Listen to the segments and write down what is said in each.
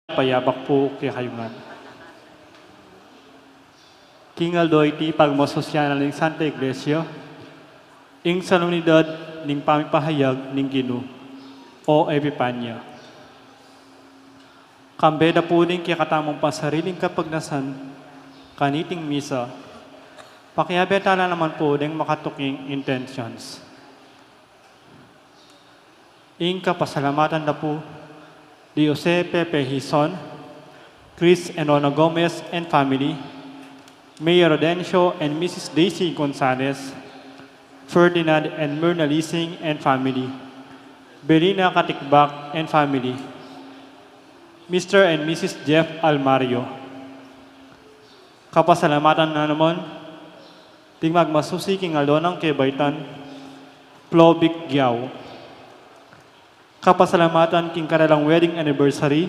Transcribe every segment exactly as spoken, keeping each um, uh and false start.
Payabak pu kekayu ngan. King aldo iti pagmasusyan na ning Santa Iglesia, ing solemnidad ning pamipahayag ning Ginu o Epipania. Kambe da pu ning kekatamung pansariling kapagnasan kaniting misa, pakiabe tala naman pu ding makatuking intentions. Ing kapasalamatan da pu di Jose Pepe Hizon, Chris and Rona Gomez and family, Mayor Rodencio and Missus Daisy Gonzalez, Ferdinand and Myrna Lising and family, Belina Katikbak and family, Mister and Missus Jeff Almario. Kapasalamatan na naman ding magmasusi king aldo nang kebaitan, Plovic Giao. Kapasalamatan king karelang wedding anniversary,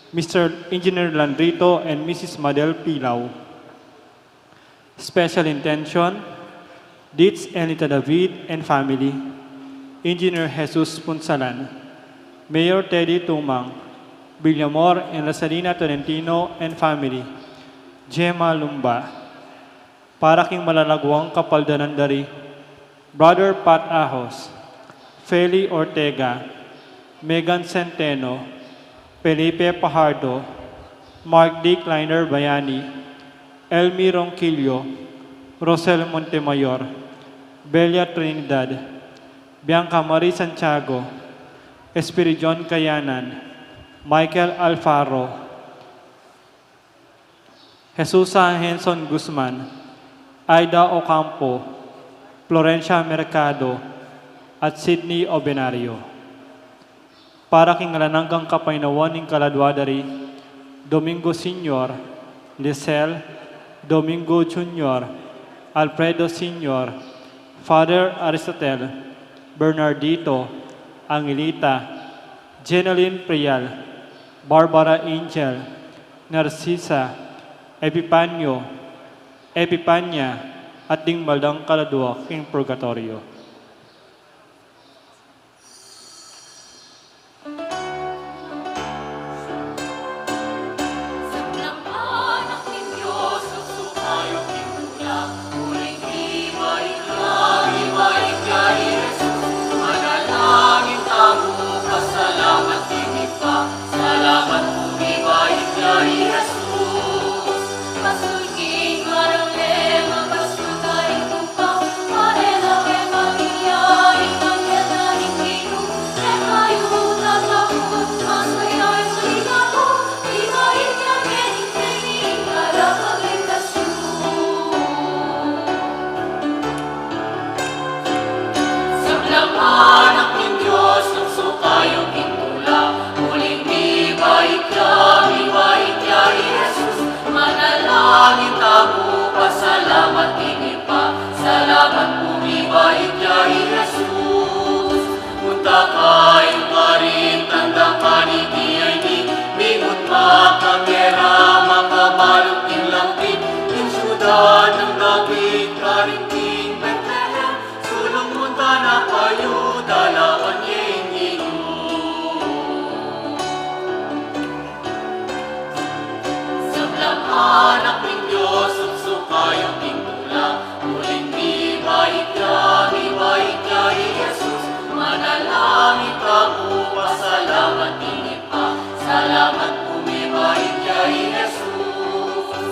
Mister Engineer Landrito and Missus Madel Pilau. Special intention, Ditz and Lita David and family, Engineer Jesus Punsalan, Mayor Teddy Tumang, Villamor and Rosalina Tolentino and family, Gemma Lumba. Para king malalaguang kapaldanan da ri Brother Pat Ahos, Feli Ortega, Megan Centeno, Felipe Pajardo, Mark D. Kleiner Bayani, Elmi Ronquillo, Rosel Montemayor, Belia Trinidad, Bianca Marie Santiago, Espiridion Kayanan, Michael Alfaro, Jesusa Henson Guzman, Aida Ocampo, Florencia Mercado, at Sydney Obenario. Para king alang anggang kapaynawan ning kaladua da ri Domingo Senior, Lisel, Domingo Junior, Alfredo Senior, Father Aristotel, Bernardito, Angelita, Jeneline Prial, Barbara Angel, Narcisa, Epipanio, Epipania, at ding maldang kaladua king purgatorio. Sablang anak ning Dios, nung sukayu king tula, uling mibait ya, mibait ya i Jesus. Manalangin tamu, pasalamat king Ibpa, salamat pu mibait ya i Jesus. Punta kayu karin tanda panitian ini, mingut makakera, makabalu king langit, king siyudad nang David, karin king Betlehem, sulung munta na kayu, dalawan ye ing Ginu. Sablang anak ning Dios, nung sukayu king tula, uling mibait ya, mibait ya i Jesus. Manalangin tamu, pasalamat king Ibpa, salamat pu mibait ya i Jesus.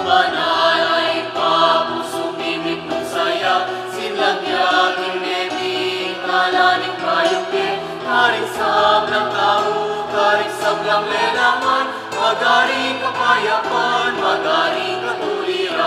Banal a Ibpa, pusung mimit nung saya, sinlad ya king mebie ing tala ning bayuke, karing sablang tau, karing sablang lelaman, magari ing kapayapan, magari ing katuliran.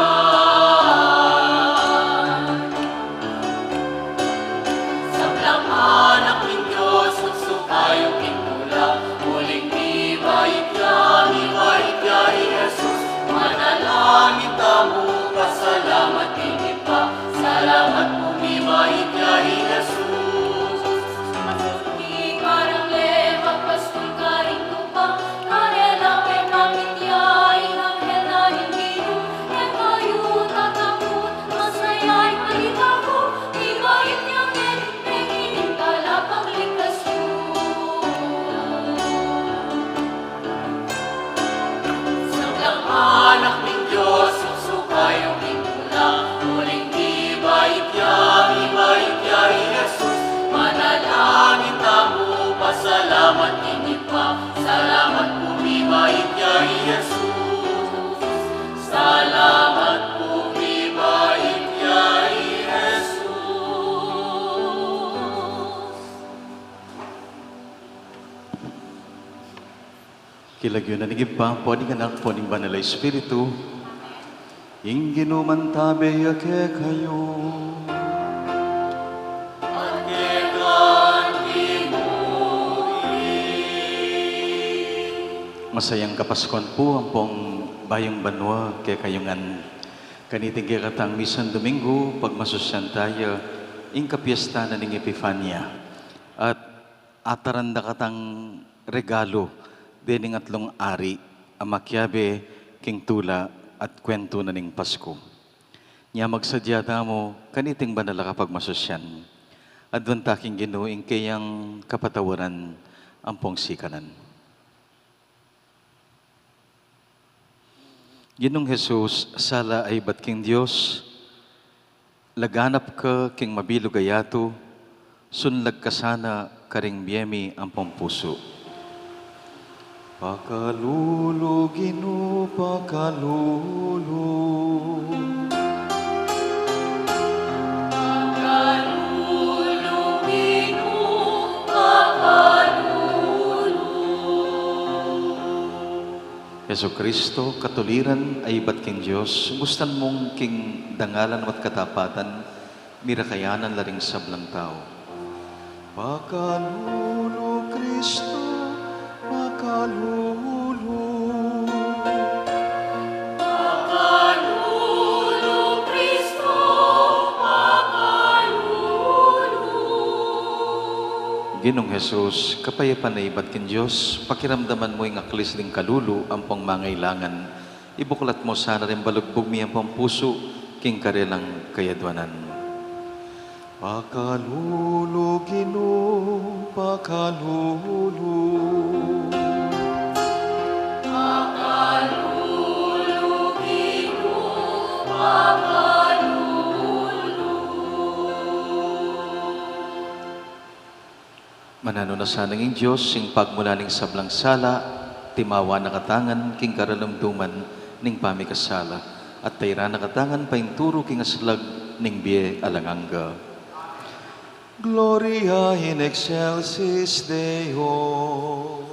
Sablang anak ning Dios, nung sukayu king tula, uling mibait ya, mibait ya i Jesus. Manalangin tamu, pasalamat king Ibpa, salamat pu mibait ya i Jesus. Masulki karang lewat, pastul karing tupa, karela pepamit ya ing anghel na ning Ginu. King lagyu na ning Ibpa, ampo ning Anak, ampo ning Banal a Espiritu. Ing Ginu mantabe ya kekayu. At keka mu rin. Masayang Kapaskuhan pu ampong bayung banua kekayu ngan. Kaniting kekatang Misang Domingo, pagmasusyan taya ing kapiestan na ning Epifania. At ataran da katang regalu dening atlung ari a makiabe king tula at kuwentu na ning Pasku. Nya magsadya tamu kaniting banal a kapagmasusyan. Adwan ta king Ginu ing keyang kapatawaran ampong sikanan. Ginung Jesus, sala a ibat king Dios, laganap ka king mabilug a yatu, sunlag ka sana karing bie mi ampong pusu. Pakalulu, Ginu, pakalulu. Pakalulu, Ginu, pakalulu. Jesucristo, katuliran a ibat king Dios, bustan mung king dangalan at katapatan, mirakayanan la ring sablang tau. Pakalulu, Kristo, pakalulu. Pakalulu, Kristo, pakalulu. Ginung Jesus, kapayapan a ibat king Dios, pakiramdaman mu ing aklis ding kalulu ampong mangailangan, ibuklat mu sana ring balugbug mi ampong pusu king karelang kayadwanan. Pakalulu, Ginu, pakalulu. Pakalulu, Ginu, pakalulu. Mananu na sana ing Dios, ing pagmula ning sablang sala, timawa na katamu ngan king karalumduman ning pamikasala, at tairan na katamu ngan painturu king aslag ning bie alang angga. Gloria in excelsis Deo.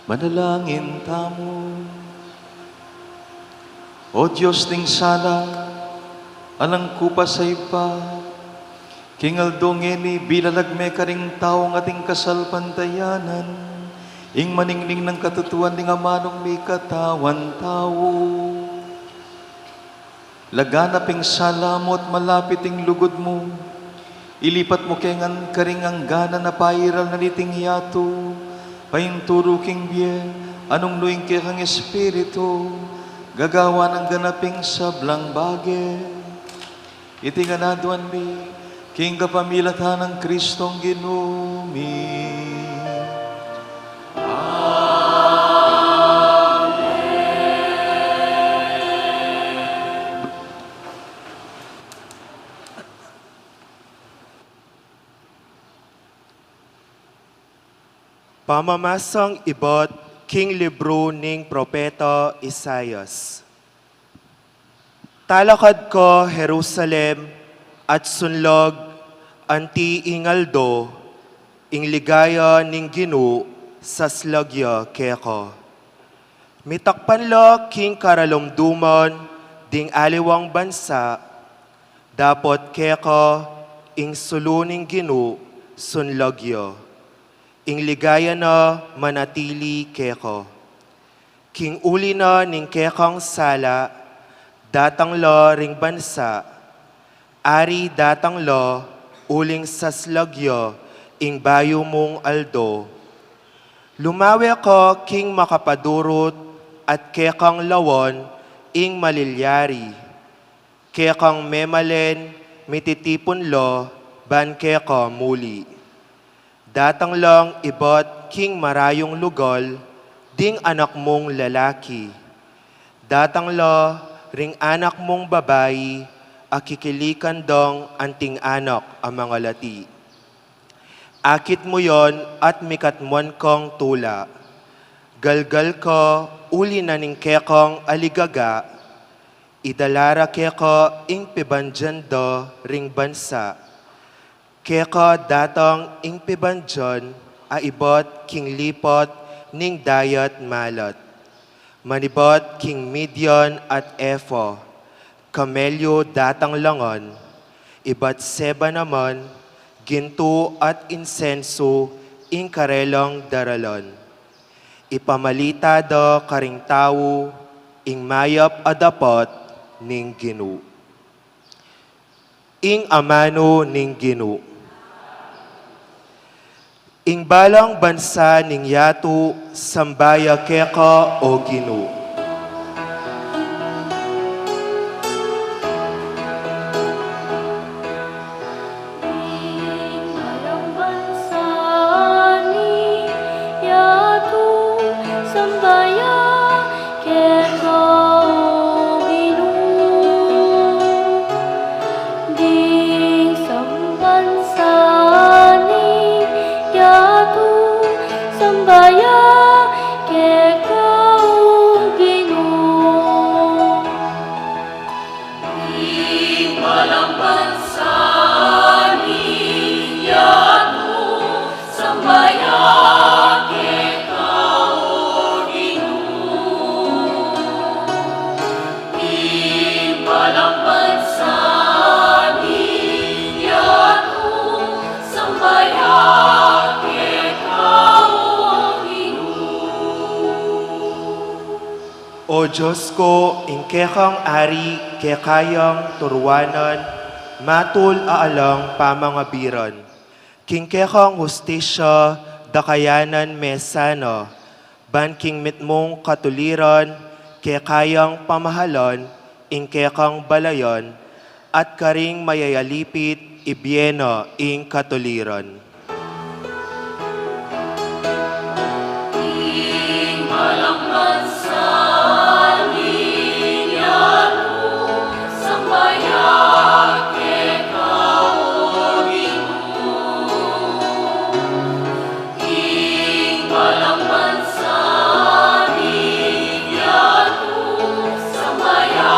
Manalangin tamu. O Dios ning sala, alang kupas a Ibpa, king aldo ngeni bilalag me karing taung ating kasalpantayanan ing maningning nang katutuan ning amanung mikatawan tau. Laganap ing sala mu at malapit ing lugud mu, ilipat mu ke ngan karing angganan a pairal na niting yatu, painturu king bie, a nung nu ing kekang Espiritu, gagawan nang ganap ing sablang bage. Iti ngan aduan mi, king kapamilatan nang Kristong Ginu mi. Amen. Pamamasang ibat king libru ning propeta Isaias. Talakad ka Jerusalem, at sunlag anti ing aldo, ing ligaya ning Ginu saslag ya keka. Mitakpan la king karalumduman ding aliwang bansa, dapot keka ing sulu ning Ginu sunlag ya. Ing ligaya na manatili keka. King uli na ning kekang sala, datang la ring bansa, ari datang la uling saslag ya ing bayu mung aldo. Lumawe ka king makapadurut at kekang lawan ing malilyari. Kekang memalen mititipun la ban keka muli. Datang lang ibat king marayung lugal ding anak mung lalaki. Datang la ring anak mung babai a kikilikan dang anting anak a mangalati. Akit mu yan at mikatmuan kang tula. Galgal ka uli na ning kekang aligaga. Idala ra keka ing pibandian da ring bansa. Keka datang ing pibandian a ibat king lipat ning dayat malat. Manibat king Midian at Efa, kamelyu datang la ngan, ibat Seba naman, gintu at insensu ing karelang daralan. Ipamalita da karing tau ing mayap a dapat ning Ginu. Ing amanu ning Ginu. Ing balang bansa ning yatu, samba ya keka, o Ginu. Ing balang bansa ning yatu, samba ya keka, o Ginu. Ding sambansa ning yatu, samba ya keka, o Ginu. Ing balang bansa ning yatu, samba ya keka, o Ginu. Ing balang bansa ning yatu, samba ya keka, o Ginu. O Dios ku, ing kekang ari keka yang turuanan, matul a alang pamangabiran. King kekang hustisya dakayanan me sana, ban king mitmung katuliran keka yang pamahalan ing kekang balayan, at karing mayayalipit ibie na ing katuliran. Ing balang bansa ning yatu, samba ya keka, o Ginu. Ing balang bansa ning yatu, samba ya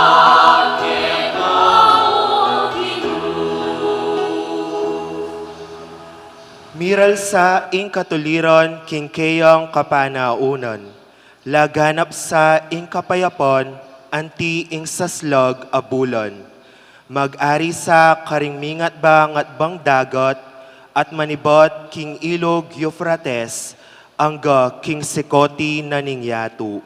keka, o Ginu. Miral sa ing katuliran king keyang kapanaunan, laganap sa ing kapayapan anti ing saslag a bulan. Mag-ari sa karing mingat ba ngatbang dagat, at manibat king ilug Euphrates, angga king sikoti na ning yatu.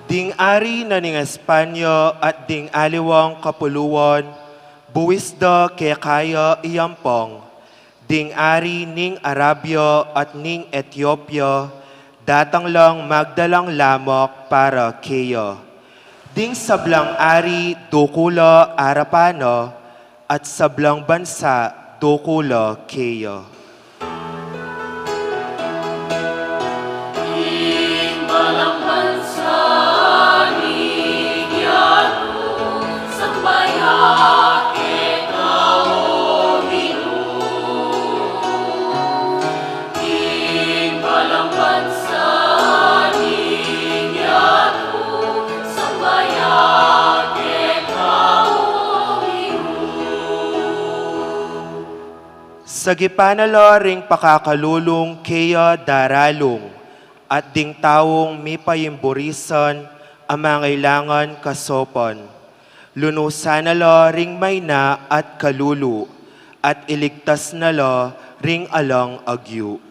Ding ari na ning Espanya at ding aliwang kapuluan, buwis da kekaya i ampang. Ding ari ning Arabia at ning Etiopia, datang lang magdalang lamak para keya. Ding sablang ari dukul la arapan na, at sablang bansa dukul la keya. Sagipan na la ring pakakalulung keya daralung, at ding taung mipayimburisan a mangailangan kasaupan. Lunusan na la ring maina at kalulu, at iligtas na la ring alang agyu.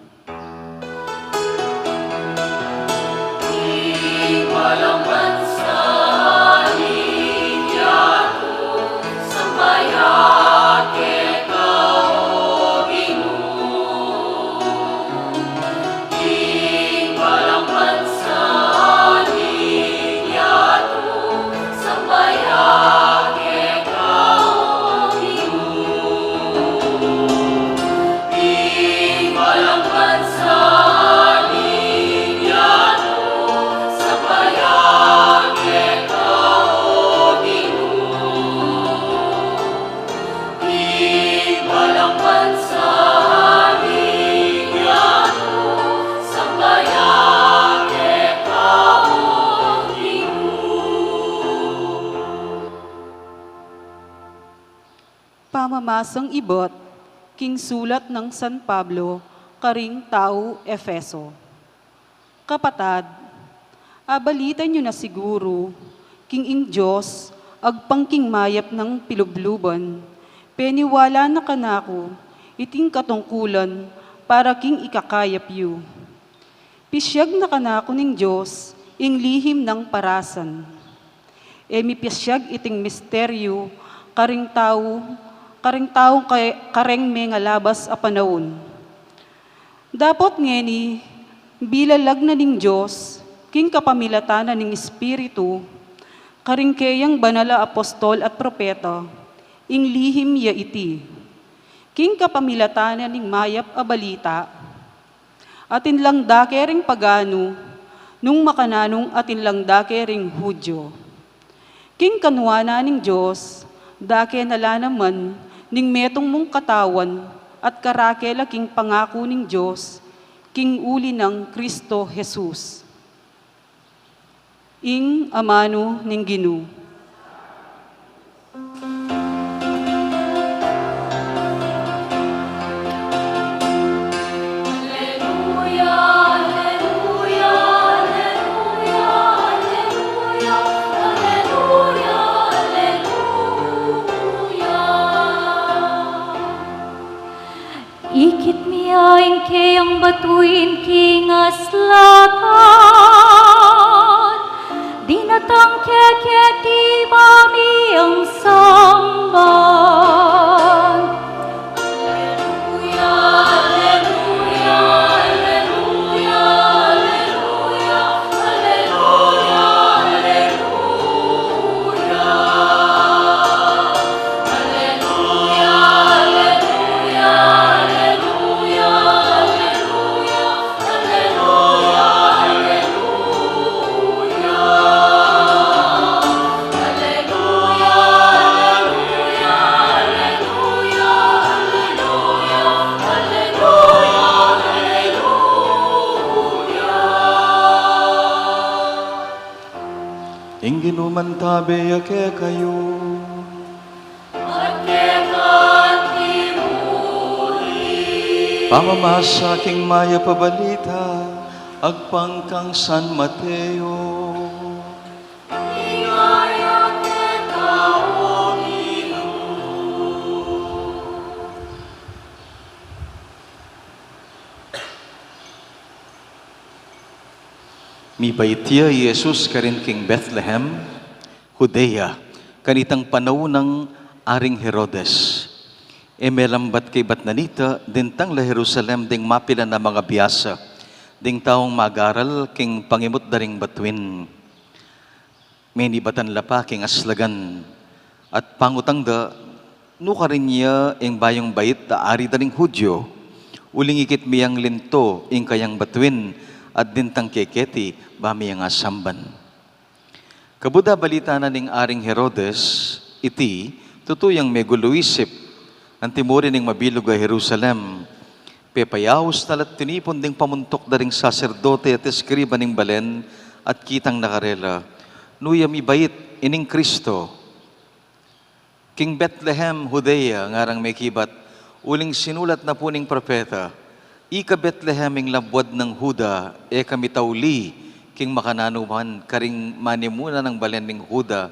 Pamamasang ibat king sulat nang San Pablo karing tau Efeso. Kapatad, abalitan yu na siguru king ing Dios agpang king mayap nang pilubluban, peniwala na kanaku iting katungkulan para king ikakayap yu. Pisyag na kanaku ning Dios ing lihim nang parasan. E mipisyag iting misteryu karing tau, karing tau ka-, kareng mengalabas a panaun. Dapot ngeni, bilalag na ning Dios king kapamilatan na ning Espiritu karing keyang banal a apostol at propeta, ing lihim ya iti. King kapamilatan na ning mayap a balita, atin lang da ke ring paganu, nung makananung atin lang da ke ring Judio. King kanuanan ning Dios, da ke na la naman ning metung mung katawan at karake la king pangaku ning Dios king uli nang Kristo Jesus. Ing amanu ning Ginu. Ikit mi ya ing keyang batuin king aslatan, dinatang keketi bami ang samban. Alleluia, alleluia, alleluia, alleluia, alleluia, alleluia. Alleluia, alleluia, alleluia, alleluia. Tabe ya kekayu. At keka mu rin. Pamamasa king Mayap a Balita agpang kang San Mateo. Ligaya keka, O Ginu. Mibait ya i Jesus karin king Bethlehem, Judea, kanitang panaun nang Aring Herodes. E melambat kaybat na nita, dintang la Jerusalem ding mapilan a mangabiasa, ding taung magaral king pangimut da ring batuin. Menibatan la pa king aslagan, at pangutang da, nukarin ya ing bayung bait a ari da ring Judio, uling ikit miyang linto ing kayang batuin, at dintang keketi ba miyang asamban. Kabud a balita na ning Aring Herodes iti, tutu yang megulu isip, antimo rin ning mabilug a Jerusalem. Pepayaus na la't tinipun ding pamuntuk da ring saserdote at eskriba ning balen, at kitang na karela, nu ya mibait ining Kristo. King Bethlehem, Judea, ngarang mekibat, uling sinulat na pu ning propeta, "Ika Bethlehem, ing labuad nang Juda, e ka mitauli king makananu man karing manimuna nang balen ning Juda,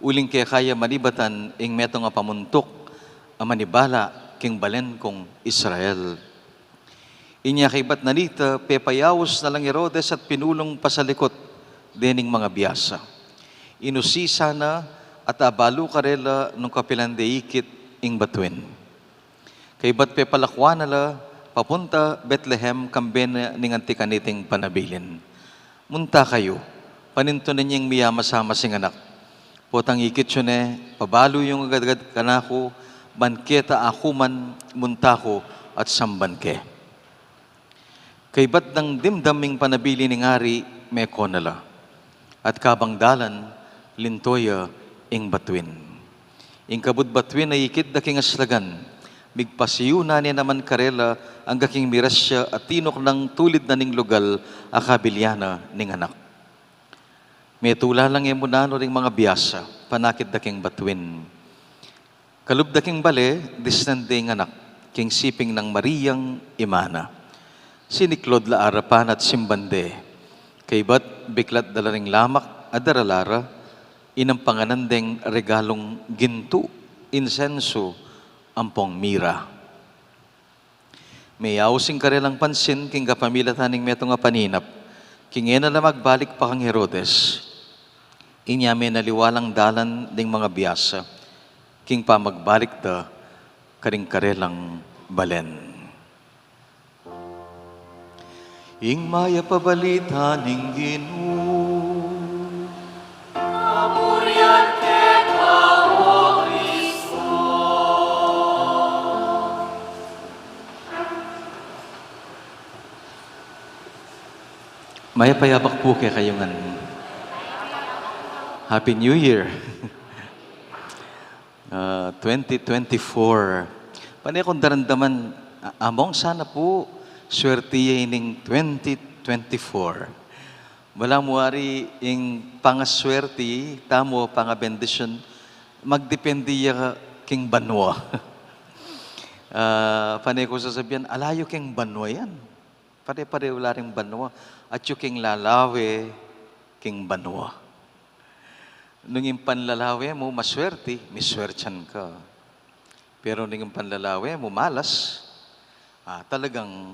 uling keka ya manibatan ing metung a pamuntuk a manibala king balen kung Israel." Inya kaybat na nita, pepayaus na lang Herodes at pinulung pasalikut dening mangabiasa. Inusisa na at abalu karela nung kapilan de ikit ing batuin. Kaybat pepalakuan na la papunta Bethlehem kambe na ning anti kaniting panabilin. Munta kayu, panintunan yeng miyamasamas ing anak. Potang ikit yu ne, pabalu yung agad-agad kanaku, ban keta aku man, munta ku at samban ke. Kaybat dang dimdam ing panabilin ning ari, meko na la. At kabang dalan, linto ya ing batuin. Ing kabud batuin a ikit da king aslagan, migpasiyu na ne naman karela angga king miras ya a tinuknang tulid na ning lugal a kabilyan na ning anak. Metula lang e mu nanu ring mangabiasa, panakit da king batuin. Kalub da king bale, disnan de ing anak, king siping nang Mariang ima na. Siniklaud la arapan at simban de. Kaybat biklat da la ring lamak a daralan ra, inampangan deng regalung gintu, insensu, ampong mira. Meyaus ing karelang pansin king kapamilatan ning metung a paninap, king e na la magbalik pa kang Herodes. Inya menaliwa lang dalan ding mangabiasa, king pamagbalik da karing karelang balen. Ing Mayap a Balita ning Ginu. Kapurian keka, O Kristo. Mayap a yabak pu kekayu ngan. Happy New Year. Ah, twenty twenty-four. Pane kung daramdaman, a-, among sana pu, swerte ya ining twenty twenty-four. Balamu wari ing pangaswerte tamu, pangabendisyon, magdepende ya king banua. Ah, pane ku sasabian, ala yu king banua yan. Pare-pareho la ring banua. Atyu king lalawe king banua. Nung ing panlalawe mu maswerte, miswertean ka. Pero nung ing panlalawe mu malas, ah, talagang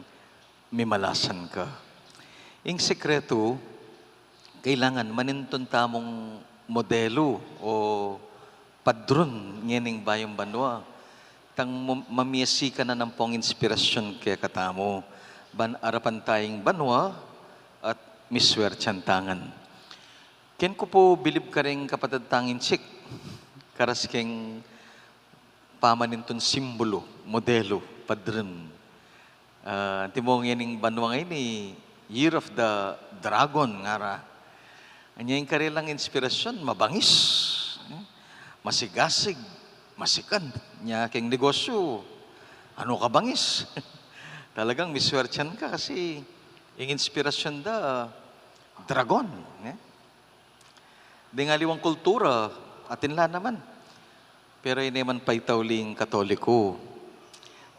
mimalasan ka. Ing sekretu, kailangan manintun tamung modelu o padrun ngening bayung banua. Tang mu-, mamiasi ka na nampong inspirasyon kekatamu, ban arapan ta ing banua at miswertean ta ngan. Ken ku pu bilib karing kapatad tang Intsik, karas king pamanintun simbulu, modelu, padrun. Ah, antimo ngening banua ngeni, Year of the Dragon, ngara. Anya ing karelang inspirasyon, mabangis, eh, masigasig, masikan. Nya king negosyu, anu ka bangis? Talagang miswertean ka kasi ing inspirasyon da, dragon, eh. Deng aliwang kultura, atin la naman. Pero ini man paytauli ing Katoliku.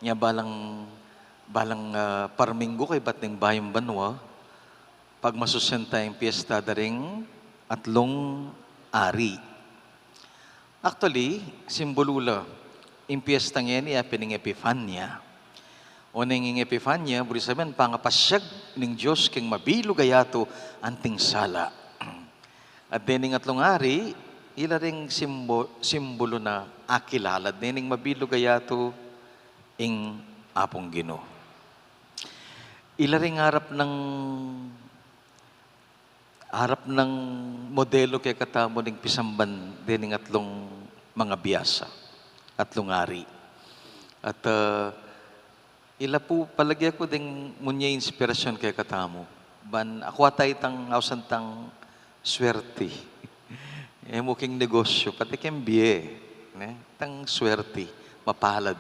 Nya balang, balang, ah, parminggu kaybat ning bayung banua, pagmasusian ta ing piyesta da ring Atlung Ari. Actually, simbulu la ing piyesta ngeni a pin ing Epifania. Oneng ing Epifania, buri sabian, pangapasyag ning Dios king mabilug a yatu anting sala. At dening Atlung Ari, ila ring simbo-, simbulu na akilala dening mabilug a yatu ing Apung Ginu. Ila ring arap nang, arap nang modelu kekatamu ning pisamban dening atlung mangabiasa, Atlung Ari. At, ah, ila pu palage ku deng munye inspirasyon kekatamu. Ban aku ata itang ausan tang swerte. E mu king negosyo, pati king bie, ne? Tang swerte, mapalad.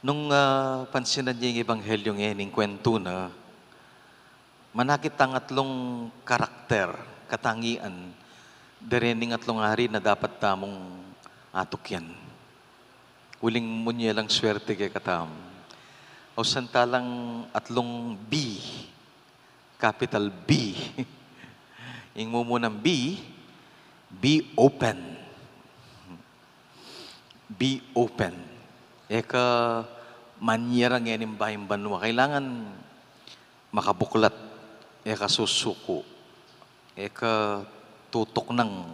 Nung, ah, pansinan ye ing ebanghelyo ngening kwentu na, manakit tang atlung karakter, katangian, da rening Atlung Ari na dapat tamung atukyan. Uling munye lang swerte kekatamu. Ausan ta lang atlung B, capital B. Ing mumunang B, be open. Be open. E ka manyera ngening bayung banua. Kailangan makabuklat. E ka susuku. E ka tutuknang.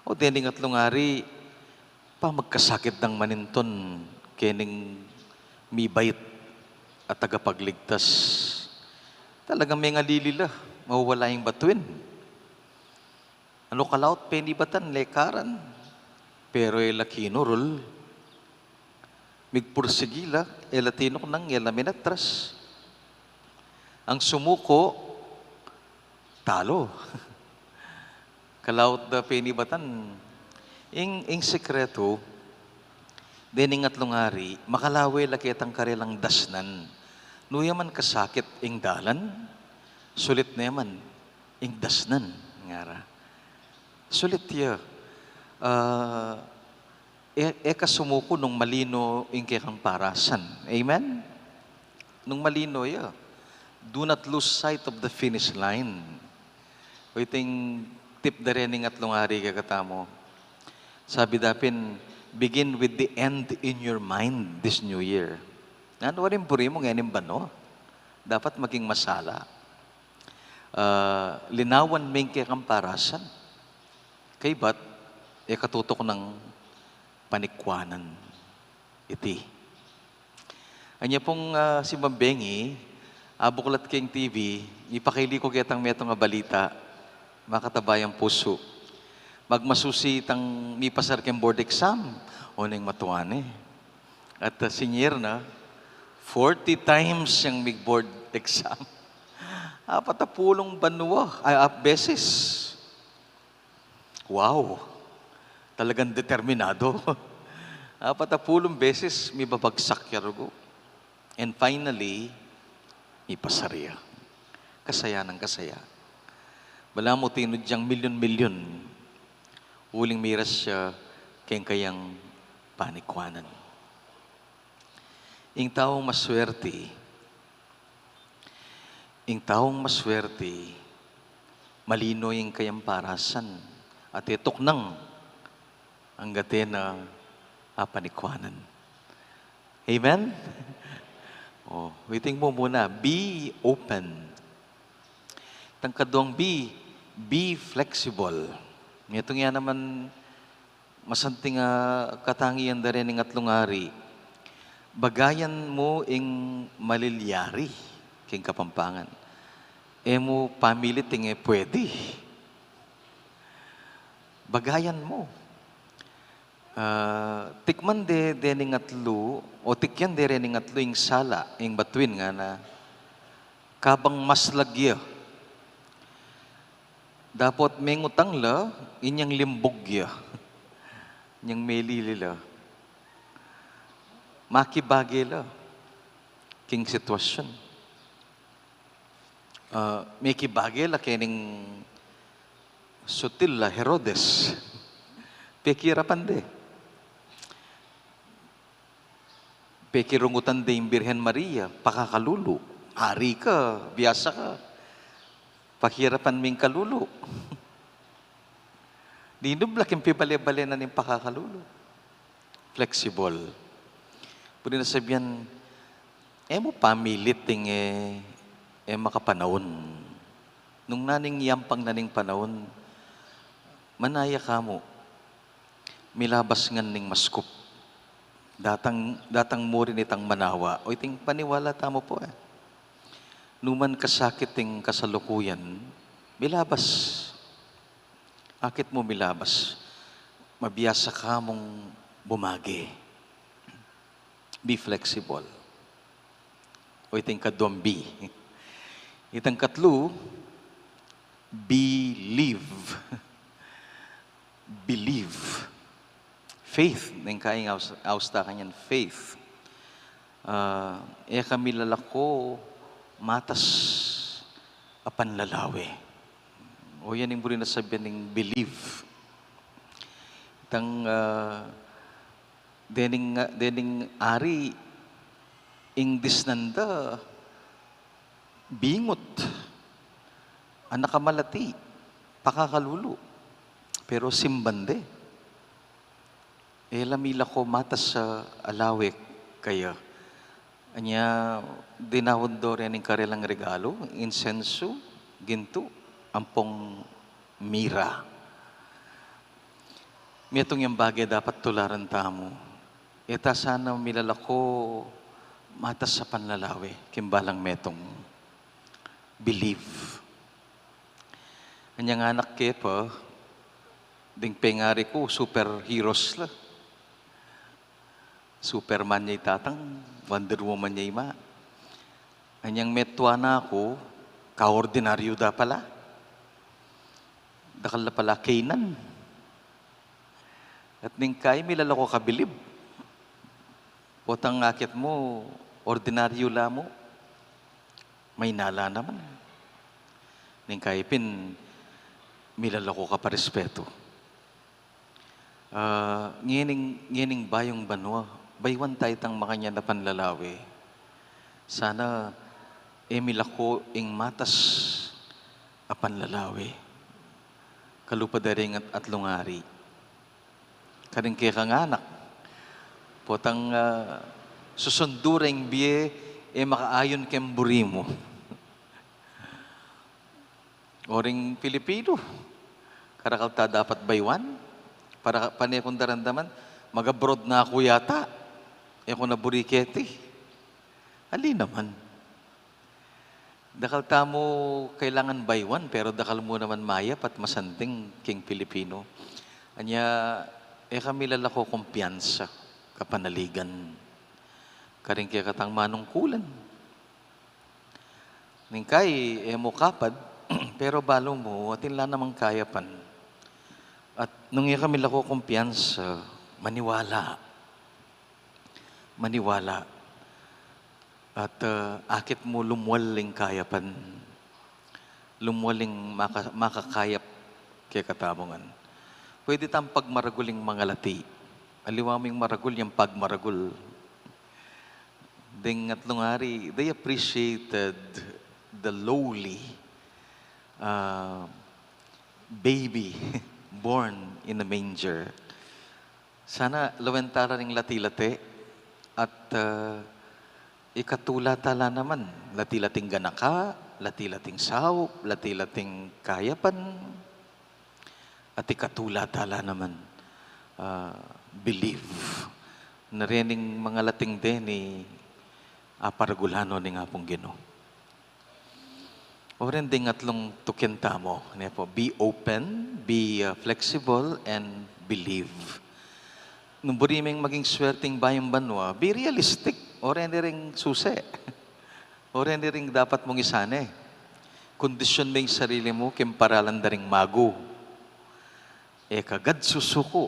O dening Atlung Ari, pamagkasakit dang manintun kening mibait a tagapagligtas. Talagang mengalili la, mawawala ing batuin. Anu ka laut penibatan, lekaran. Pero e la kinurul. Migpursigi la, e la tinuknang, e la minatras. Ang sumuko, talo. Ka laut da penibatan, ing, ing sekretu, dening Atlung Ari, makalawe la ketang karelang dasnan. Nu ya man kasakit ing dalan, sulit ne man ing dasnan, ngara. Sulit ya. Ah, e, e ka sumuku nung malino ing kekang parasan. Amen? Nung malino ya. Do not lose sight of the finish line. O iting tip da rening Atlung Ari kekatamu. Sabi da pin, "Begin with the end in your mind this new year." Nanu ring buri mu ngening banua? Dapat maging masala. Ah, linawan me ing kekang parasan. Kaybat, e ka tutuknang panikwanan iti. Anya pung, ah, simbang bengi, abuklat keng T V, ipakaili ku ketang metung a balita, makataba yang pusu. Magmasusi itang mipasar keng board exam, oneng matua ne. At, ah, sinyer na, forty times yang mig-board exam. Apat a pulung banua, ay, ah, beses. Wow! Talagang determinado. Apat a pulung beses mibabagsak ya rugu. And finally, mipasar ya. Kasaya nang kasaya. Balamu tinud yang milyon-milyon. Uling miras ya keng kayang panikwanan. Ing taung maswerte, ing taung maswerte, malino ing kayang parasan, at e tuknang anggat e na apanikwanan. Amen? O, iting mumuna, be open. Itang kaduang B, be flexible. Ngetung ya naman masanting a katangian da rening Atlung Ari. Bagayan mu ing malilyari king Kapampangan. E mu pamilit ing e pwede. Bagayan mu. Ah, tikman de, dening atlu, o tikyan de rening atlu ing sala, ing batuin ngana, kabang maslag ya. Dapot mengutang la, inyang limbug ya. Inyang melili la. Makibage la king sitwasyun. Ah, mekibage la kening Sutil a Herodes. Pekirapan de. Pekirungutan de ing Birhen Maria, pakakalulu. Ari ka, biasa ka. Pakirapan ming kalulu. Dinubla king pibale-bale na ning pakakalulu. Flexible. Pwede na sabian, e mu pamilit ing e, e makapanaun. Nung naning yampang na ning panaun, manaya ka mu, milabas ngan ning maskup. Datang, datang mu rin itang manawa. O iting paniwala tamu pu e. Numan kasakit ing kasalukuyan, milabas. Akit mu milabas. Mabiasa ka mung bumage. Be flexible. O iting kaduang B. Itang katlu, believe. Believe. Faith. Ning kaing aus-, austa kanyan, faith. Ah, e ka milalako matas a panlalawe. O yan ing buri na sabian ning believe. Itang, ah, dening, dening ari ing disnan da bingut, anak a malati, pakakalulu. Pero simban de. E la milako matas a lawe kaya. Anya, dinaun do rin ing karelang regalu, insensu, gintu, ampong mira. Metung yang bage dapat tularan tamu. E ta sana milalako matas a panlalawe, king balang metung. Believe. Anyang anak ke pa, ding pengari ku, superheroes la. Superman ya i tatang, Wonder Woman ya i ma. Anyang metua na ku, kaordinaryu da pala. Dakal da pala kainan. At ning kai milalako ka bilib. Potang akit mu, ordinaryu la mu. Mainala naman. Ning kai pin, milalako ka pa respetu. Ah, ngening, ngening bayung banua, baywan taya itang makanyan a panlalawe. Sana e milako ing matas a panlalawe. Kalupa da ring at-, atlung ari. Karing kekang anak. Potang, ah, susundu ring bie, e makaayun keng buri mu. O ring Pilipinu, karakal ta dapat baywan, para pane kung daramdaman, mag-abroad na ku yata, e ku na buri keti. Ali naman. Dakal tamu kailangan baywan, pero dakal mu naman mayap at masanting king Pilipinu. Anya, e ka milalako kumpiyansa, kapanaligan. Karing kekatang manungkulan. Ning kai, e mu kapad, pero balu mu, atin la namang kayapan. At nung e ka milako kumpiyansa, maniwala. Maniwala. At, ah, akit mu lumual ing kayapan. Lumual ing maka-, makakayap kekatamu ngan. Pwede tang pagmaragul ing mangalati. Aliwa mu ing maragul, yang pagmaragul. Ding atlung ari, they appreciated the lowly, ah, baby born in a manger. Sana lawen ta la ring lati-lati at, ah, ikatula ta la naman, lati-lating ganaka, lati-lating saup, lati-lating kayapan, at ikatula ta la naman, ah, believe. Na rening mangalating deni aparagul na no ning Apung Ginu. O rin ding atlung tukin tamu, ne pu, be open, be, uh, flexible, and believe. Nung buri meng maging swerteng bayung banua, be realistic. O rin ding suse. O rin ding dapat mung isane. Kondisyon meng sarili mu, keng paralan da ring magu. E ka gad susuku.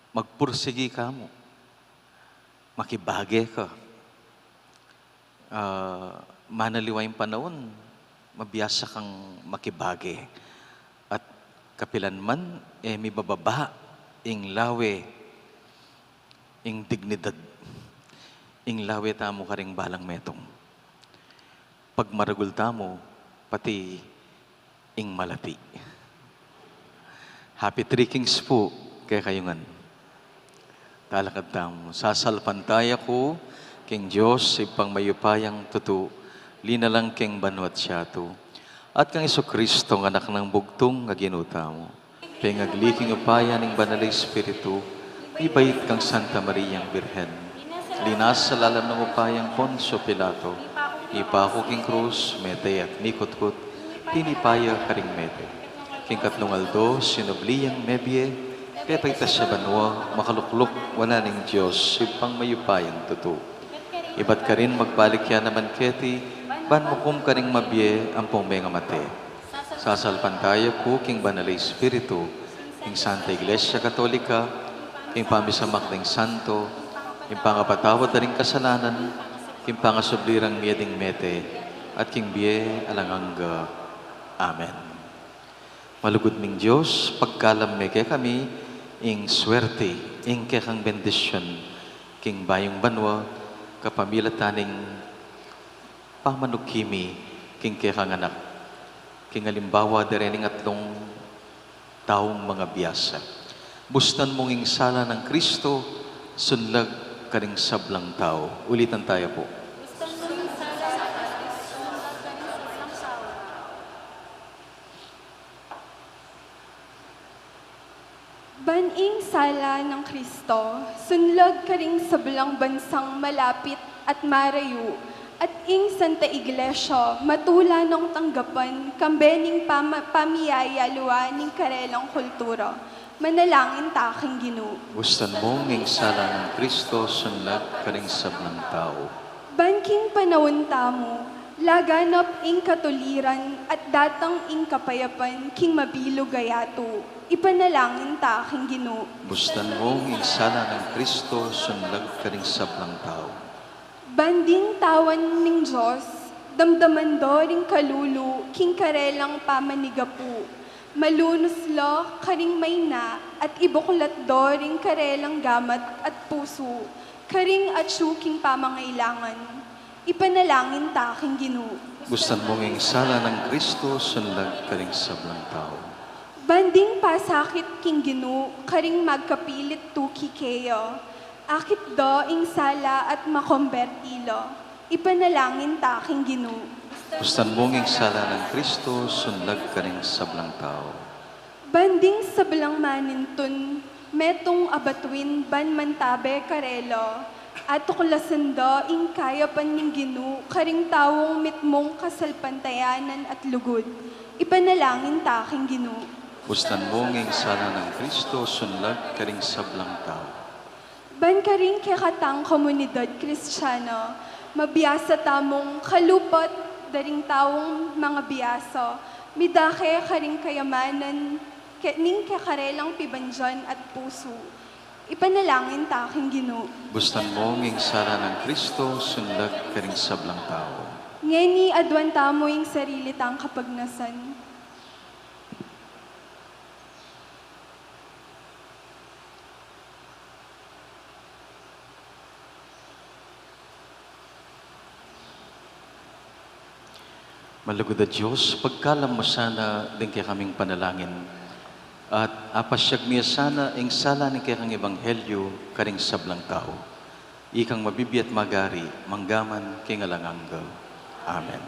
Magpursigi ka mu. Makibage ka. Ah, manaliwa ing panaun, Mabiasa kang makibage, at kapilan man, e mibababa ing lawe, ing dignidad, ing lawe tamu karing balang metung. Pagmaragul tamu, pati ing malati. Happy Three Kings pu kekayu ngan. Talakad tamu. Sasalpantaya ku king Dios, Ibpang mayupayang tutu, linalang king banua't yatu, at kang Jesucristo, Anak nang bugtung a Ginu tamu, pengagli king upaya ning Banal a Espiritu, mibait kang Santa Mariang Birhen, linasa lalam ning upayang Poncio Pilato, mipaku king krus, mete at mikutkut, tinipa ya karing mete. King katlung aldo, sinubli yang mebie, pepaitas ya banua, makalukluk wanan ning Dios, Ibpang mayupayang tutu. Ibat karin magbalik ya naman keti, ban mukum karing mabie ampong mengamate. Sasalpantaya ku king Banal a Espiritu, king Santa Iglesia Katolika, king pamisamak ding santo, king pangapatawad da ring kasalanan, king pangasubli rang mie ding mete, at king bie alang angga. Amen. Malugud ming Dios, pagkalam me kekami ing suerte, ing kekang bendisyun king bayung banua, kapamilatan ning pamanuki mi king kekang anak, king alimbawa da rening atlung taung mangabiasa. Bustan mung ing sala nang Kristo, sunlag karing sablang tau. Ulitan taya pu. Ban ing sala nang Kristo, sunlag karing sablang bansang malapit at marayu, at ing Santa Iglesia, matula nong tanggapan, kambe ning pama-, pamiyayaluan ning karelang kultura. Manalangin ta king Ginu. Bustan mung ing sala nang Kristo, sunlag karing sablang tau. Ban king panaun tamu, laganap ing katuliran at datang ing kapayapan king mabilug a yatu. Ipanalangin ta king Ginu. Bustan mung ing sala nang Kristo, sunlag karing sablang tau. Ban ding tawan ning Dios, damdaman do ring kalulu king karelang pamanigapu. Malunus la karing maina at ibuklat do ring karelang gamat at pusu karing atyu king pamangailangan. Ipanalangin ta king Ginu. Bustan mung ing sala nang Kristo, sunlag karing sablang tau. Ban ding pasakit king Ginu karing magkapilit tuki keya, akit da ing sala at makomberti la. Ipanalangin ta king Ginu. Bustan mung ing sala nang Kristo, sunlag karing sablang tau. Ban ding sablang manintun, metung a batuin ban mantabe karela, atuklasan da ing kayapan ning Ginu karing taung mitmung kasalpantayanan at lugud. Ipanalangin ta king Ginu. Bustan mung ing sala nang Kristo, sunlag karing sablang tau. Ban karing kekatang komunidad Kristiana, mabiasa tamung kalupat da ring taung mangabiasa, midake karing kayamanan, ke-, ning kekarelang pibandian at pusu. Ipanalangin ta king Ginu. Bustan mung ing sala nang Kristo, sunlag karing sablang tau. Ngeni aduan tamu ing sarili tang kapagnasan. Malugud a Dios, pagkalam mu sana ding kekaming panalangin, at apasyag mu ya sana ing sala ning kekang ebanghelyu karing sablang tau. Ikang mabibie at magari, mangga man king alang angga. Amen.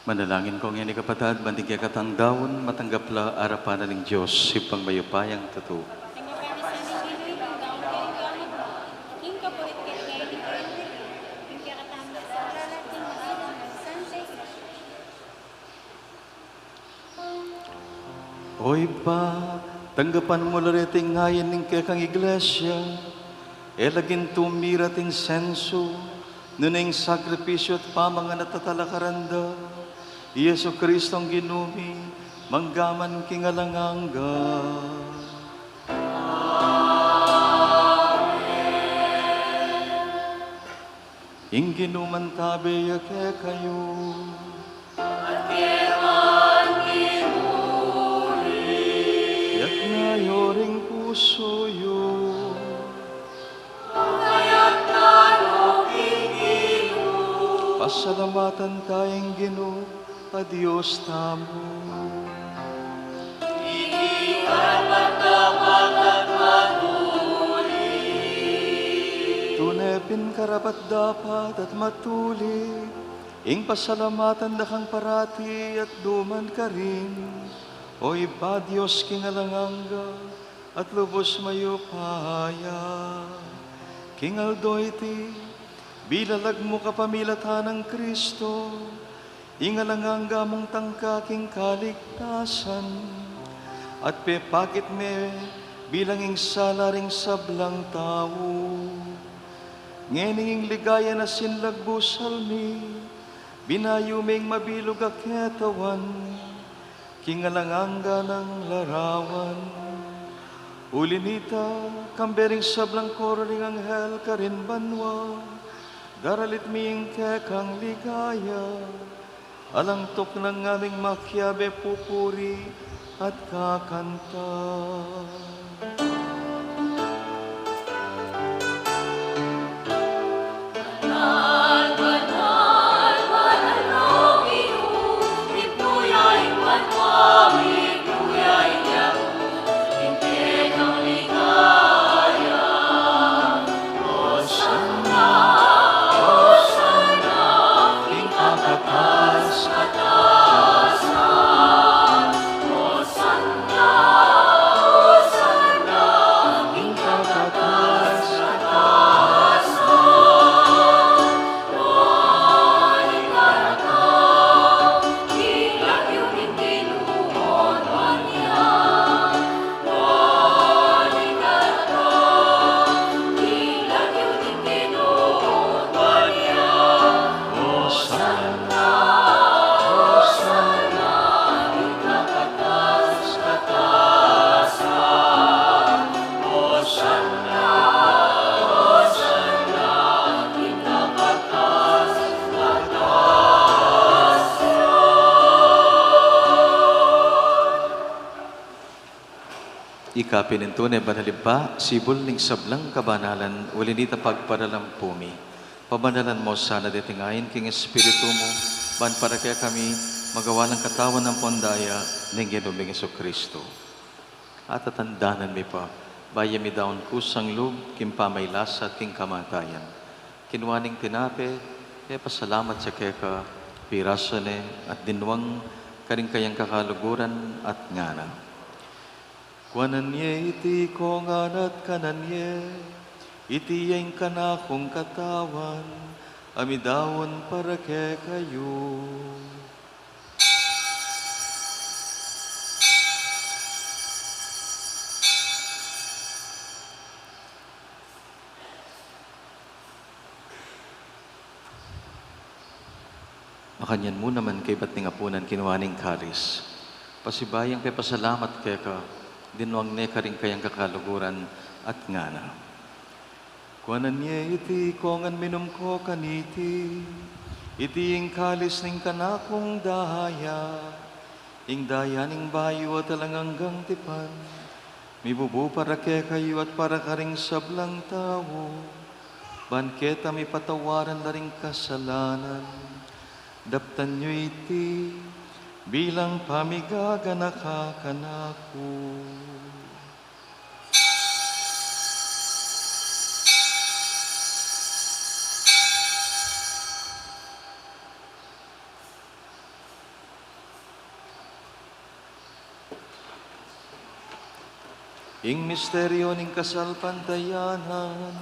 Manalangin ko ngeni, kapatad, ban ding kekatang daun matanggap la arapan na ning Dios, Ibpang mayupayang tutu. O Ibpa, tanggapan mu la reting ain ning kekang Iglesia, e la gintu mirat ing sensu, nune ing sakripisyu at pamangan a talakaran da, i Jesucristong Ginu mi, mangga man king alang angga. Ing Ginu mantabe ya kekayu. At keka man, Ginu. Itas yu ring pusu yu. Pasalamatan taya ing Ginu a Dios tamu. Iti karapat-dapat at matuli. Tune pin karapat-dapat at matuli ing pasalamatan da kang parati at nu man karin, O Ibpa, Dios king alang angga at lubus mayupaya. King aldo iti, bilalag mu kapamilatan nang Kristo, ing alang angga mung tangka king kaligtasan, at pepakit me bilang ing sala ring sablang tau. Ngeni ing ligaya na sinlagbu salmi, binayu meng mabilug a ketawan king alang angga nang larawan. Uli nita, kambe ring sablang koro ring anghel karin banua, daralit mi ing kekang ligaya, alang tuknang ngaming makiabe pupuri at kakanta. Ika pin ing tune banal Ibpa, sibul ning sablang kabanalan, uli nita pagparalampu mi. Pabanalan mu sana deting ain king Espiritu mu, ban para kekami magawa lang katawan ampon daya ning Ginu ming Jesucristo. At tatandanan mi pa, bayu mi daun kusang lub king pamailasa at king kamatayan, kinua ne ing tinape, e pasalamat ya keka, pirasa ne, at dinwang karing kayang kakaluguran, at ngana: Kuanan ye iti kongan at kanan ye, iti ya ing kanakung katawan, a midaun para kekayu. Makanyan mu naman kaybat ning apunan kinua ne ing kalis, pasibayu yang pepasalamat keka, dinwang ne karing kayang kakaluguran, at ngana: Kuanan ye iti kongan minum ko kaniti, iti ing kalis ning kanakung daya, ing daya ning bayu at alang anggang tipan, mibubu para kekayu at para karing sablang tau, ban keta mipatawaran la ring kasalanan. Daptan yu iti bilang pamigaganaka kanaku. Ing misteryu ning kasalpantayanan.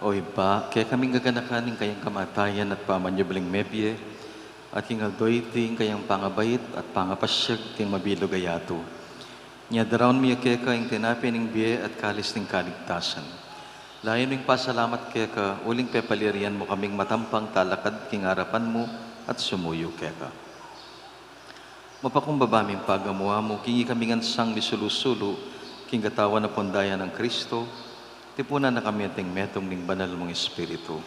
O Ibpa, kekaming gaganakan ing kayang kamatayan at pamanyubling mebie, at king aldo iti ing kayang pangabait at pangapasyag king mabilug a yatu. Nya daraun mi keka ing tinape ning bie at kalis ning kaligtasan. Layun ming pasalamat keka uling pepalirian mu kaming matampang talakad king arapan mu at sumuyu keka. Mapakumbaba ming pagamu-amu king ikami ngan sang misulu-sulu king katawan ampon daya nang Kristo, tipunan na kami anting metung ning Banal mung Espiritu.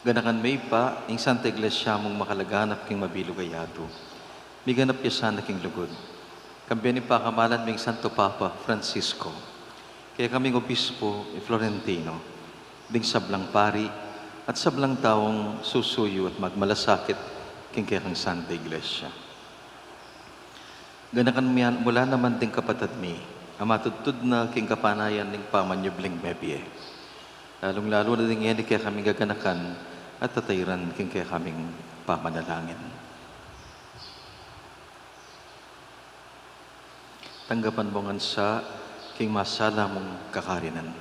Ganakan me Ibpa ing Santa Iglesia mung makalaganap king mabilug a yatu. Miganap ya sana king lugud, kambe ning pakamalan ming Santo Papa Francisco, kekaming obispo i Florentino, ding sablang pari, at sablang taung susuyu at magmalasakit king kekang Santa Iglesia. Ganakan mu yan mula naman ding kapatad mi a matudtud na king kapanayan ning pamanyubling mebie, lalung-lalu na ding ngeni kekaming gaganakan at tatairan king kekaming pamanalangin. Tanggapan mu ngan sa king masala mung kakarinan.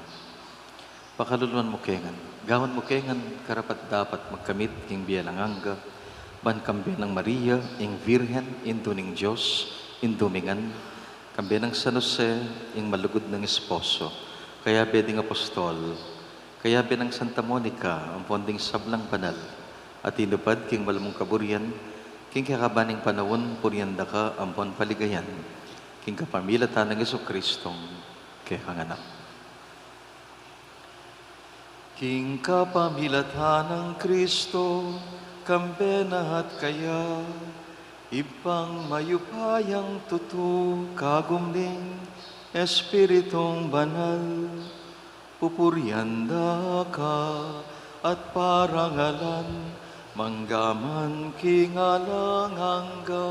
Pakaluluan mu ke ngan, gawan mu ke ngan karapat-dapat magkamit king bie alang angga, ban kambe nang Maria ing Virgen, Indu ning Dios, Indu mi ngan, kambe nang San Jose ing malugud nang esposo, kayabe ding apostol, kayabe nang Santa Monica ampon ding sablang banal a tinupad king malmung kaburian, king kekaban ning panaun purian da ka ampon paligayan, king kapamilatan nang Jesucristong kekang Anak. King kapamilatan nang Kristo, kambe na at kaya, Ibpang mayupayang tutu, kagum ning Espiritung Banal, pupurian da ka at parangalan mangga man king alang angga.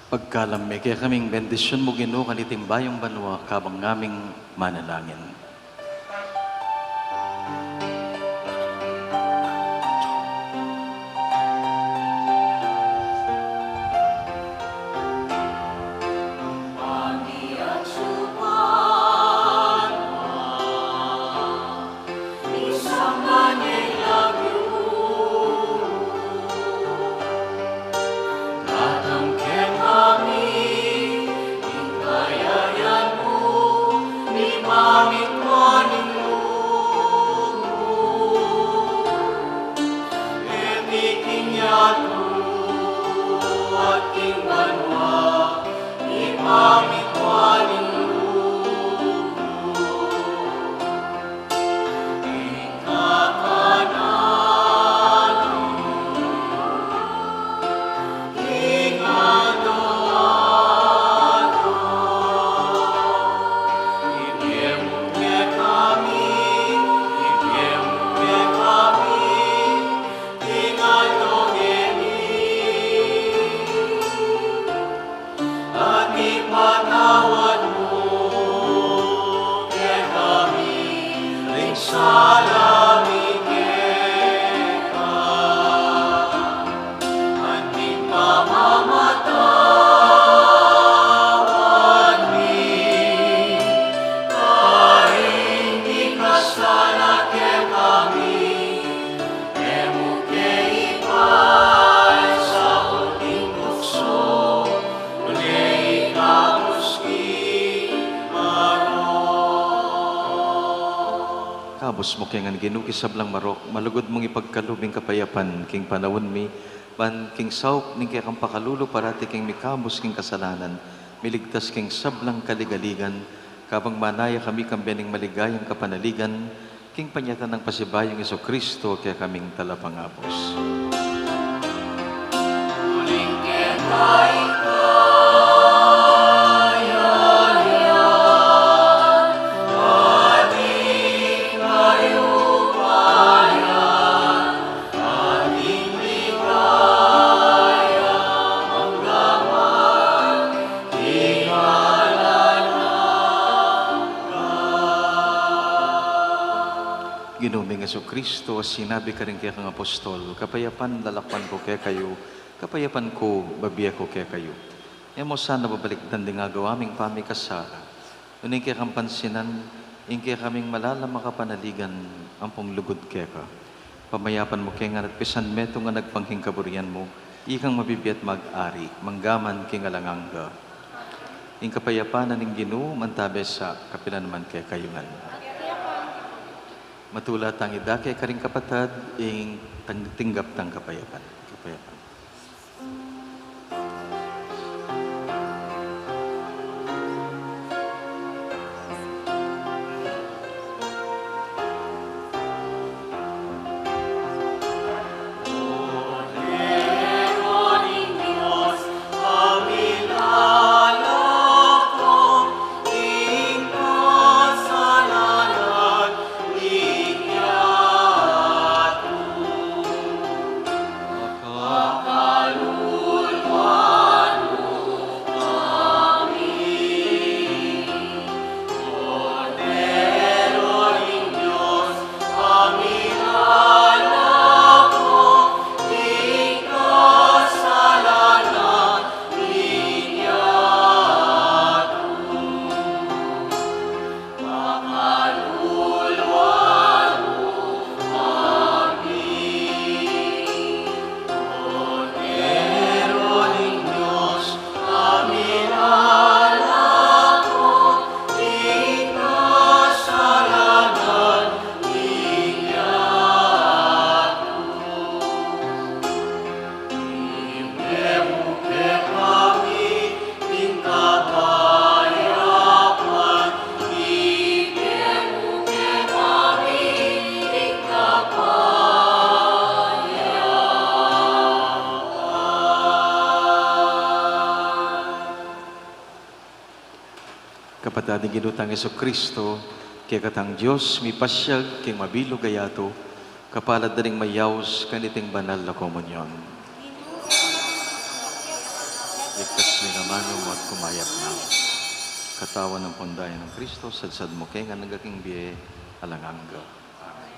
Pagkalam me kekaming bendisyun mu, Ginu, kaniting bayung banua, kabang ngaming manalangin. Pus mu ke ngan Ginu king sablang marok, malugud mung ipagkalub ing kapayapan king panaun mi, ban king saup ning kekang pakalulu parati keng mikabus king kasalanan, miligtas king sablang kaligaligan, kabang manaya kami kambe ning maligayang kapanaligan, king panyatang nang pasibayung Jesucristo, kekaming talapangabus. Ginu ming Jesucristo, sinabi karing kekang apostol, kapayapan lalakwan ku kekayu, kapayapan ku bibie ku kekayu. E mu sana babalikdan ding agawa ming pamikasala. Nune ing kekang pansinan, ing kekaming malalam a kapanaligan, ampong lugud keka. Pamayapan mu ke ngan at pisan metung a nagpang king kaburian mu, ikang mabibie at mag-ari, mangga man king alang angga. Ing kapayapan na ning Ginu, mantabe sa kapilan man kekayu ngan. Matula tang idake karing kapatad, ing tang-, tinggap tang kapayapan. Kapayapan. Kapatad, ing Ginu tang Jesucristo, kekatang Dios, mipasyag king mabilug a yatu, kapalad da ring mayaus kaniting banal a komunyon. Ligtas ming amanu mu at kumayap na. Katawan ampong daya nang Cristo, sadsad mu ke ngan angga king bie alang angga. Amen.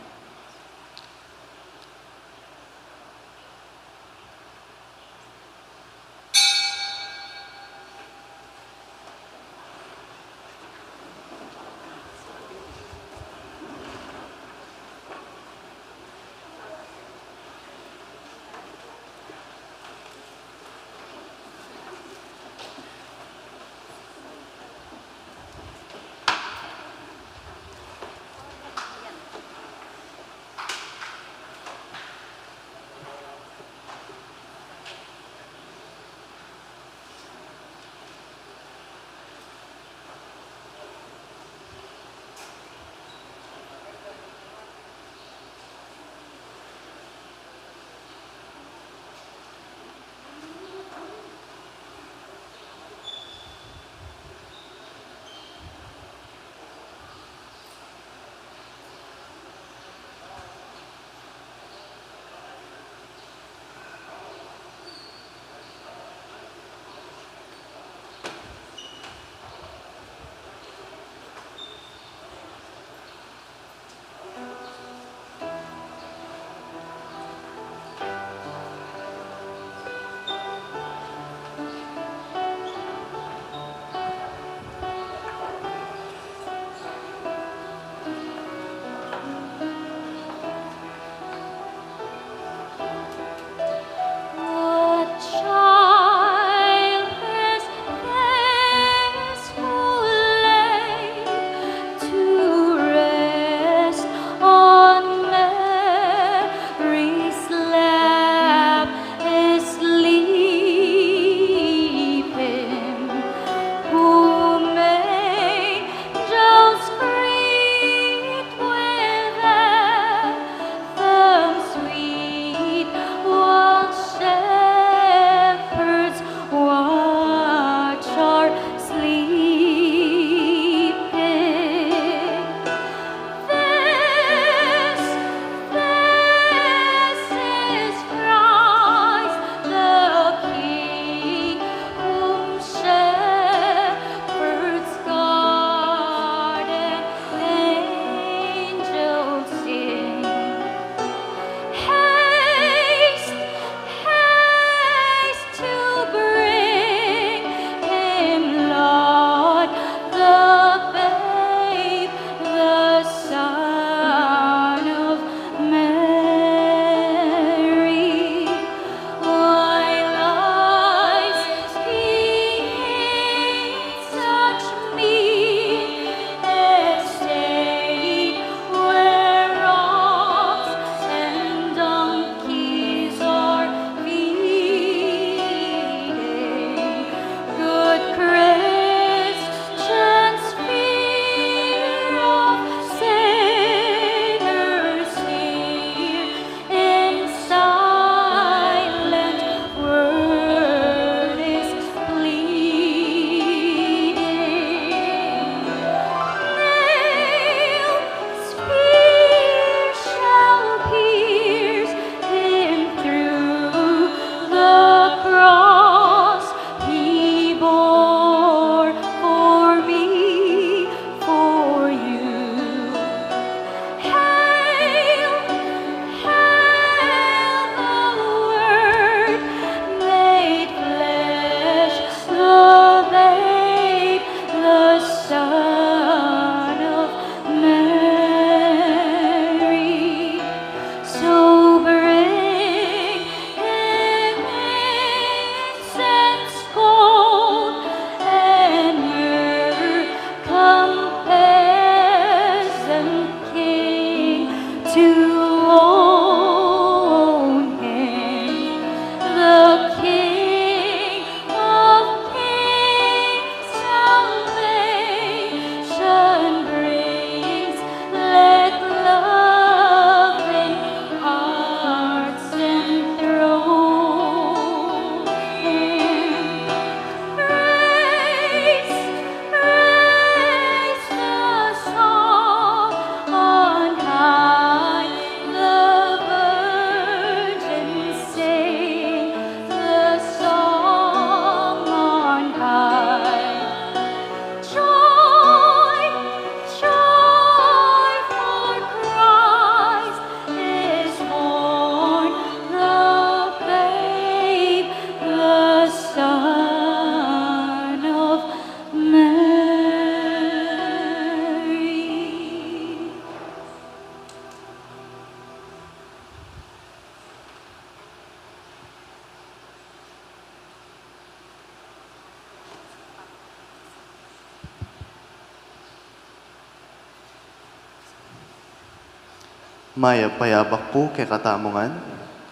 Mayap a yabak pu kekatamu ngan,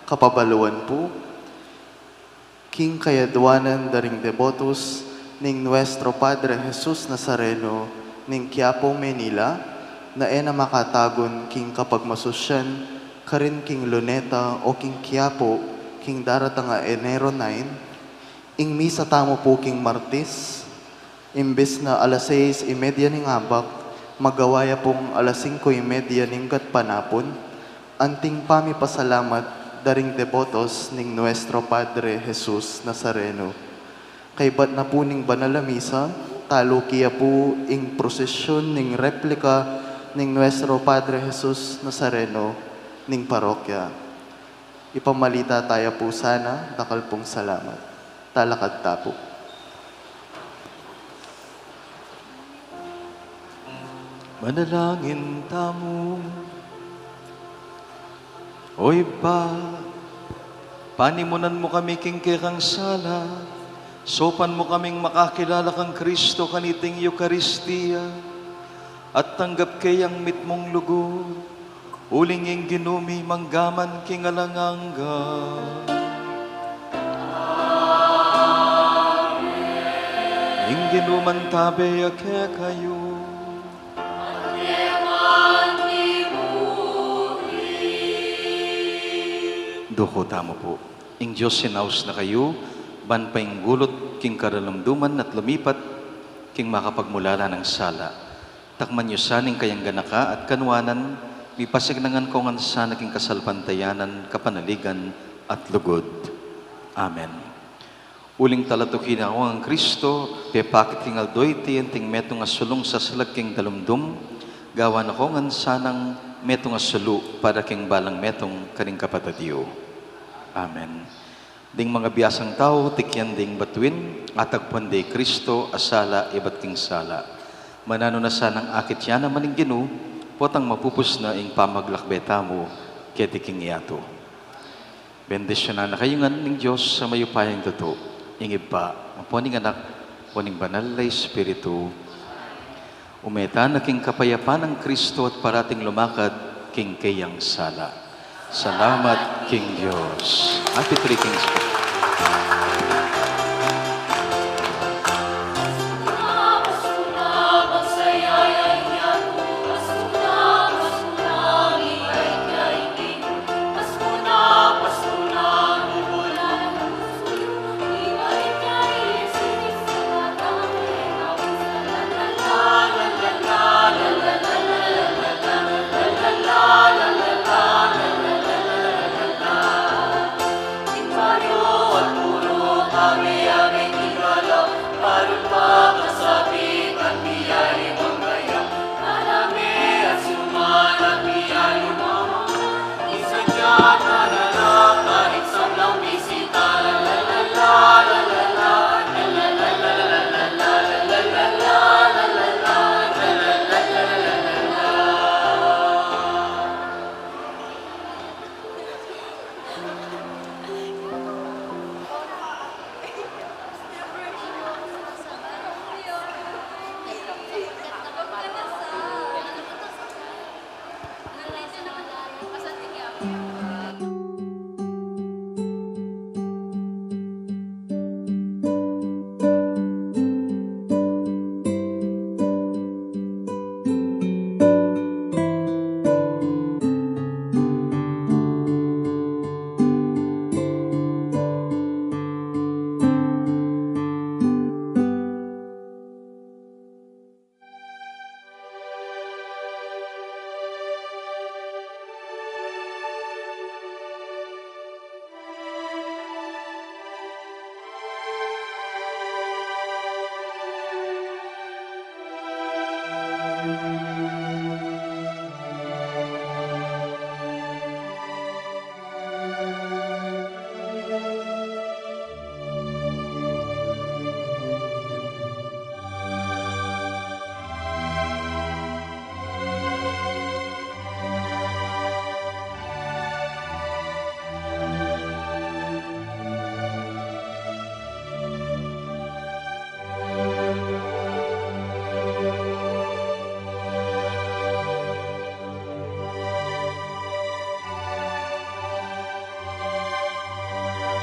kapabaluan pu, king kayadwanan da ring debotos ning Nuestro Padre Jesus Nazareno ning Quiapo, Manila, na e na makatagun king kapagmasusyan karin king Luneta o king Quiapo king daratang a Enero nine, ing misa tamu pu king Martes, imbes na alas sais y media ning abak, magawa ya pung alas singko y media ning gatpanapun, anting pamipasalamat da ring debotos ning Nuestro Padre Jesus Nazareno. Kaybat na pu ning banal a misa, taluki ya pu ing prosesyun ning replika ning Nuestro Padre Jesus Nazareno ning parokya. Ipamalita taya pu sana, dakal pung salamat. Talakad ta pu. Manalangin tamu. O Ibpa, panimunan mu kami king kekang sala, saupan mu kaming makakilala kang Kristo kaniting Eukaristia, at tanggap ke yang mitmung lugud, uling ing Ginu mi manggaman king alang angga. Ing Ginu mantabe ya kekayu. Duku tamu pu. Ing Dios sinaus na kayu, ban painggulut king karalumduman at lumipat king makapagmulala nang sala. Takman yu sa ning kayang ganaka at kanuanan, mipasiknangan ko ngan sana king kasalpantayanan, kapanaligan, at lugud. Amen. Uling talatuki na ko ngan Kristo, pepakit king aldo iti anting metung a sulung sasalag king dalumdum, gawan na ko ngan sanang metung a sulu para king balang metung karing kapatad yu. Amen. Ding mangabiyasang tau, tikyan ding batuin, atagpuan de i Kristo a sala ibat king sala. Mananu na sanang akit ya naman ing Ginu, potang mapupus na ing pamaglakbe tamu keti king yatu. Bendisyunan na kayu ngan ning Dios a mayupayang tutu, ing Ibpa, ampo ning Anak, ampo ning Banal a Espiritu. Ume tana king kapayapan nang Kristo at parating lumakad king keyang sala. Salamat king Dios. Happy Three Kings po.